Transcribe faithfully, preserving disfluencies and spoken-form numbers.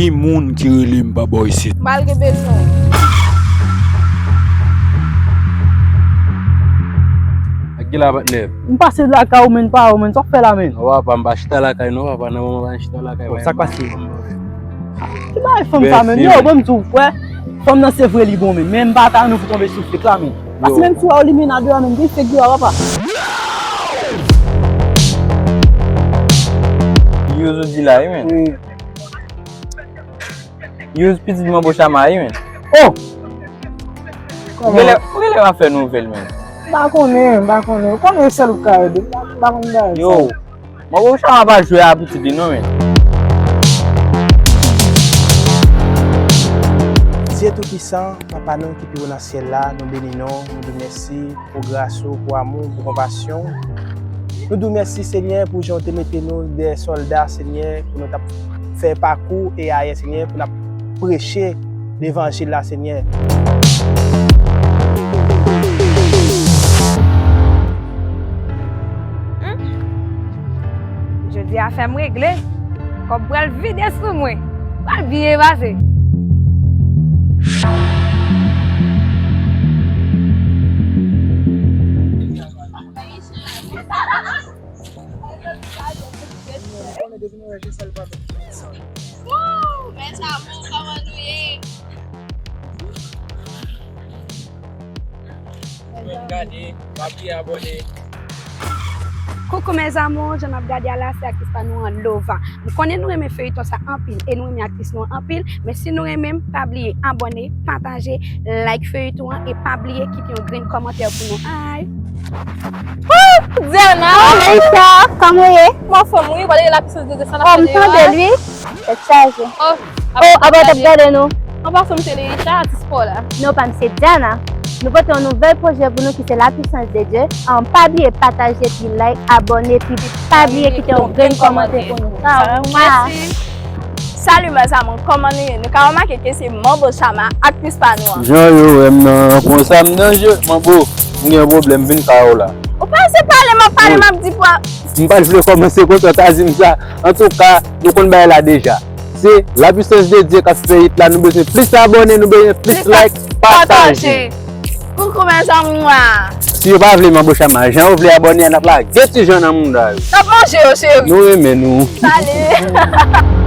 Ki moun ki rele m pa bò isit? M pral gen bezwen. Ak ki la patnè? M pase lakay ou, men pa ou, men sa w fè la, men. Non papa, m pa chita lakay non papa, nan moman pa chita lakay. Sa k pase? Ki bagay fanm sa, men? Yo, bon, m di w, frè. Fanm nan se vre li bon, men, men m pa ta nou pou tonbe sou fake la, men. Paske menm si w wè w limena deyò, men, gen fake deyò, papa. Youz ou di la, wi, men. Youz pitit manbo chama, wi, men. Oh! Ou genlè, ou genlè pa fè nouvèl, men. M pa konnen, m pa konnen. Ou konnen sèl ou ka ede. M pa konn bagay. Yo, Manbo Chama pa jwe a pitit li non, men. Dye Toupisan, Papa nou ki pi wo nan syèl la, nou beni non, nou di w mèsi pou gras ou, pou amou, pou konpasyon w. Nou di w mèsi, Senyè, pou jan w te mete nou dèyè sòlda, Senyè, pou nou t ap fè pakou e ayè, Senyè, pou n ap preche levanjil la, Senyè. Jodi a fè m regle. Kòb pral vide sou mwen. Pral byen pase. Woo! Mes amours, kòman nou ye? Gade, pa bliye abòne. Coucou mes amours, jan n ap gade a la, se aktris pa nou an Lova. M konnen nou renmen feyton sa anpil e nou renmen aktris nou an anpil, men si nou renmen m, pa bliye abòne, pataje, like feyton an e pa bliye kite yon grenn kòmantè pou nou. Ay! Diana! Aisha, kòman w ye? M anfòm wi, w ale la pisans de desann ap fè deyo a. Tèt chaje. Oh, oh, apa w t ap gade nou? An pasan m se Leisha, atis pa w la. Non, pa m se Diana. Nou pote yon nouvèl pwojè pou nou ki se La Puissance de Dieu. An pa bliye pataje, pi like, abòne, pi pa bliye kite yon grenn kòmantè pou nou. Mèsi. Salut mes amours, kòman nou ye? Nou ka remake ke se Manbo Chama, aktris pa nou an. Jan yo wè m nan, konsa m nan je. Manbo, m gen yon pwoblèm, vin kay ou la. Ou pa se pale, m ap pale, m ap di pou. M pa t vle kòmanse konsa, w ta di m sa. Antouka, nou konn bagay la deja. Se La Puissance de Dieu k ap fè hit la, nou bezwen plis abòne, nou bezwen plis like, pataje. Koukou mes amours. Si yo pa vle Manbo Chama, jan yo vle abòne a, n ap lage ti jan nan mouda yo. N ap manje yo, cheri. Nou renmen nou. Salut.